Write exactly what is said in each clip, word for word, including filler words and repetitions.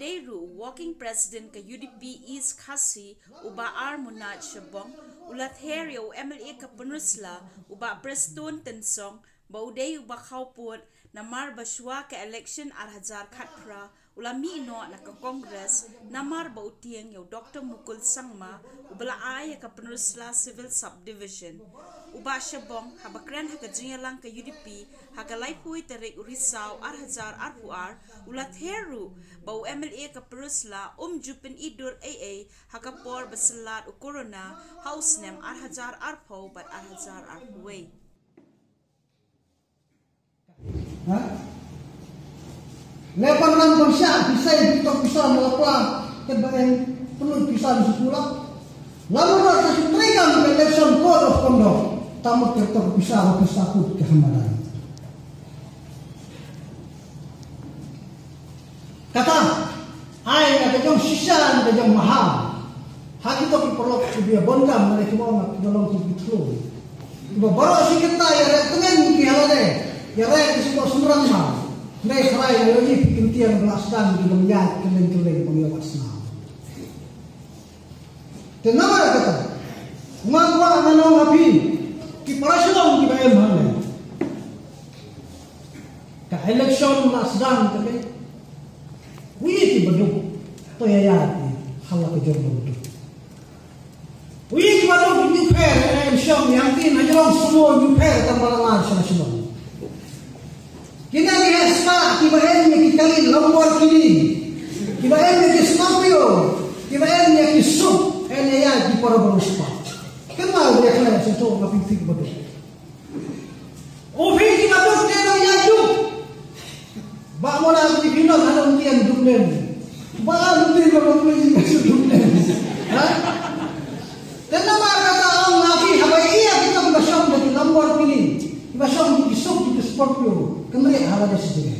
Dei ruh u Working President ka U D P East Khasi, u Bah R Munaj Shabong, u la ther ïa u M L A ka Pynursla, u Bah Prestone Tynsong, ba u dei uba khawpud, namar ba shuwa ka election ar hajar khatphra, u la mih noh na ka Congress, namar ba u tieng ïa u Doctor Mukul Sangma, uba la ai ïa ka Pynursla Civil Subdivision. U Bah Shabong, haba kren ha ka jingïalang ka U D P, ha ka laiphew tarik u Risaw ar hajar arphew ar, u la ther ruh, ba u M L A ka Pynursla, um ju pyni dur ei ei, ha ka por ba syllat u Corona, ha u snem ar hajar arphew bad ar hajar arphew wei. Ha? Leh ban ram ban shah, pisa, tok pisa, na la pla, kat ba em, pynlut pisa, na sukula. Lalu rak ka sutri kan, ka election code of conduct. Tamut ka tok pisa, ka pisa kut, ka hamadan. Kata, ai, ka jong shisha, ka jong mahal. Ha kito ki paralok ki bia bondam, na ki mawang, ki long ki bitlo. Ba baroh shi kynta ïa re tngen ki halade. Ïa re ki sibok sumrang ma. Nei khrai ïa ki pyntiang bla sdang ki bang ïa kylleng kylleng bang ïa wat snam. Te namar kata. Nga kwah nga ong ha phi. Ki para shlong ki ba em hangne. Ka election la sdang te ke. Wi ki baduk. To ïa ïa ki. Hala ka jong baduk. Wi ki baduk ñu pher, eh, em shong, yang tin, hajrong semua ñu pher, tang ba la ngan sha sha. Kine ki heh spah, ki ba em ïa ki kali Lamborghini. Ki ba em ïa ki Scorpio. Ki ba em ïa ki sub, eh, ïa ki para baru spah. Kynmaw ïa kane sha to nga pynthik baduk. U phi ki baduk te nang ïa juk. Ba mo na ki phi nang hadang tian dum dem. Ba dum tian ba dum tian dum dem. Ha? Te namar kata ong na phi haba ïa kita ba shong da ki Lamborghini. Ba shong da ki sub da ki Scorpio. Kynriah ha la da shi jingeh.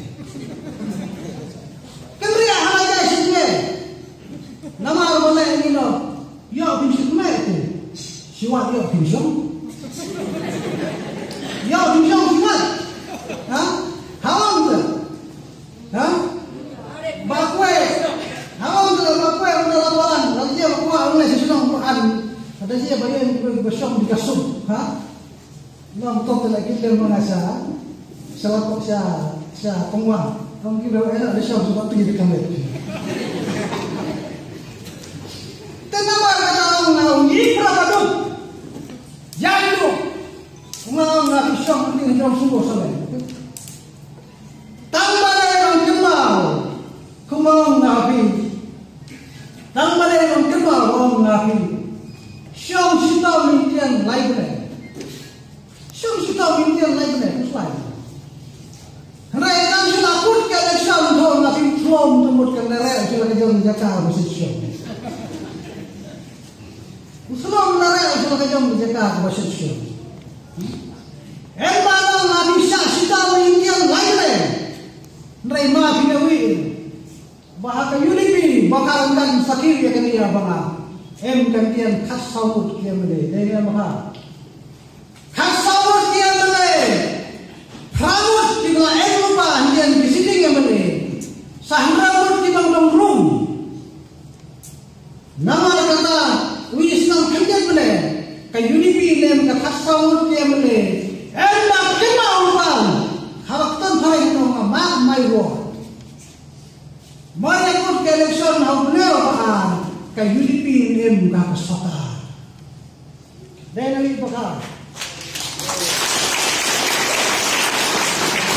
Kynriah ha la da shi jingeh. Namar ba la ïa ngi no. Ïoh phi shu kmet te. Shu wat ïoh phi shong. Ïoh phi shong shu wat. Ha? Ha ong te. Ha? Ba kwe. Ha ong te ba kwe ong te la palan. La jia ba kwe ong le shu shong ba an. Ada jia ba ïoh ba shong di kasum. Ha? Nong tok te la kit lem nga sha, sha la tok sha, sha pengwang. Nong ki rau ena de shong suka tu di kamera. Te namar kata ong na ong ni pra baduk. Jai tu. Ong na ong na ki shong ni jong sungguh sale. Tang ba dei ban kynmaw, kumba ong nga ha phi. Tang ba dei ban kynmaw, ong nga ha phi. Shong shitom lyntian lai bnai. Shong shitom lyntian lai bnai, khuslai. Hynrei tang shu la kut ka election, to nga phi thlom, to mut ka nere, shu la ka jong jaka, ba shu shong. U slem na re u shu la ka jong ka jaka kaba shisha. Em ba long nga phi shah shitom lyntian lai re. Hynrei ma phi ne wi. Ba ha ka U D P ba ka rangdan sakhi ïa kane ïa ba nga. Em kan tian khatsaw ngut ki M L A. Dei ne em ha. Khatsaw ngut ki M L A. Phra ngut kiba la em lypa hynrei ki sitting M L A. Sa hynriew ngut kiba dang rung. Namar kata, u Islam khyndiat mynne, ka U D P ne em ka khatsaw ngut ki M L A. Em ba kynmaw lypa. Haba kton phareng nong mark my word. Mar ïa kut ka election ha u bnai ba ar, ka U D P ne em ka ka sota. Dei na wi ba ka.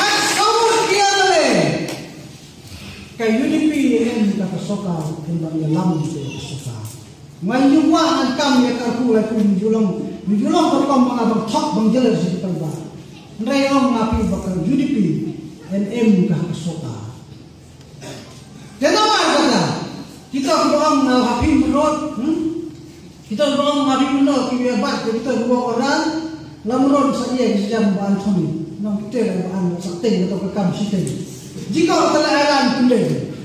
Khatsaw ngut ki M L A. Ka U D P ne em ka ka sota, kin ba ïalam te ka sota. Ngan ju kwah ngan kam ïa ka ku la ku ju long, ju long ka kam ba nga bang thok bang jelas ji ka ba. Hynrei ong nga phi ba ka U D P ne em ka ka sota. Te namar kata, kita kiba ong nga ha phi mrot, hmm? Kita kiba ong nga phi mrot, ki ïa bat, kita kiba ong orang, la mrot sa ïa ki jam ba Anthony. Nang kita la ba an sa teng, kita ka kam shi teng. Jika ka la aran kundeng.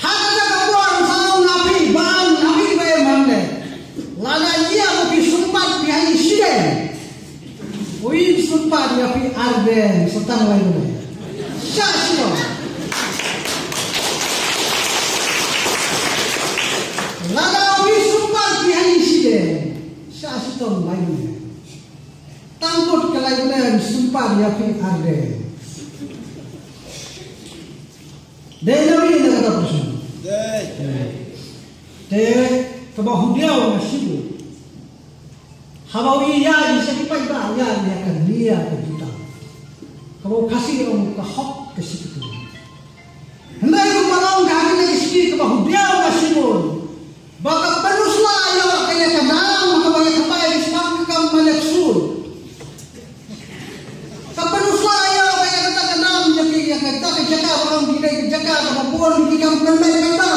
Ha kata ka por sa ong nga phi, ba an, nga phi ba em hande. Lada ïa ko phi sumpat phi ha i shi teng. Ui, sumpat ïa phi arden, sa tang lai ne. Sha sha. Lai bnai. Tang kut ka lai bnai yn sumpat ïa phi arde. Dei na wi na kata pyrshang. Te kaba hudiaw nga shibun. Haba u ïaid sha ki paidbah, ïaid ïa ka nia ka jutang. Kaba u Khasi ong ka hok ka shikatdong. Hynrei kumba long ka ha kane ka sngi kaba hudiaw nga shibun. Ba ka pynusla ïa ka ïa ka nam kaba ïa ka bai ka sbang ka kam malek sur. Ka pynusla ïa ka ïa ka nam ïa ka ïa ka jaka ba long ki dei ka jaka kaba bun ki kam pynleit pynbna.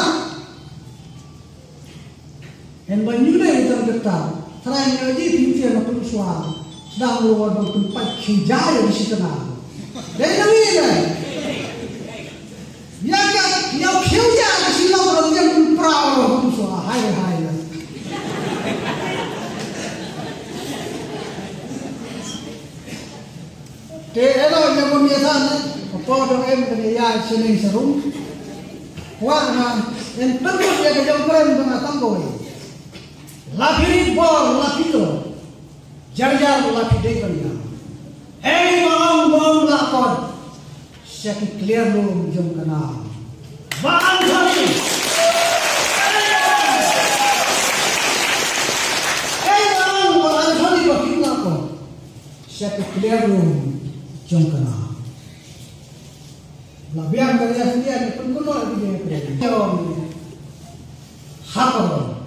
Hynrei ba ngi dei tang kata, trai ngi ji pyntieng na pynusla. Sdang ruh ba pynpait khynjai ïa ka shi tnga. Dei na wi dei. Ïa ka, ïa u khiew ïa ka shi long ruh tieng pynpra ruh pynusla. Hai, hai, hai. Te eno ïa bun ïa san, ka por dang em kane ïa sene sarum. Wa na, en pynmut ïa ka jong kren ba nga tang kawei. La phi rit bor, la phi lo. Jar jar la phi dei ban ïa. Ei ba ong bom la kon. Sha ki clear room jong ka nam. Ba Anthony. Ei ba ong ba Anthony ba phi la kon. Sha ki clear room jong ka nam. La biang ka ria sendiri ni pun kuno di dia kre. Hapar.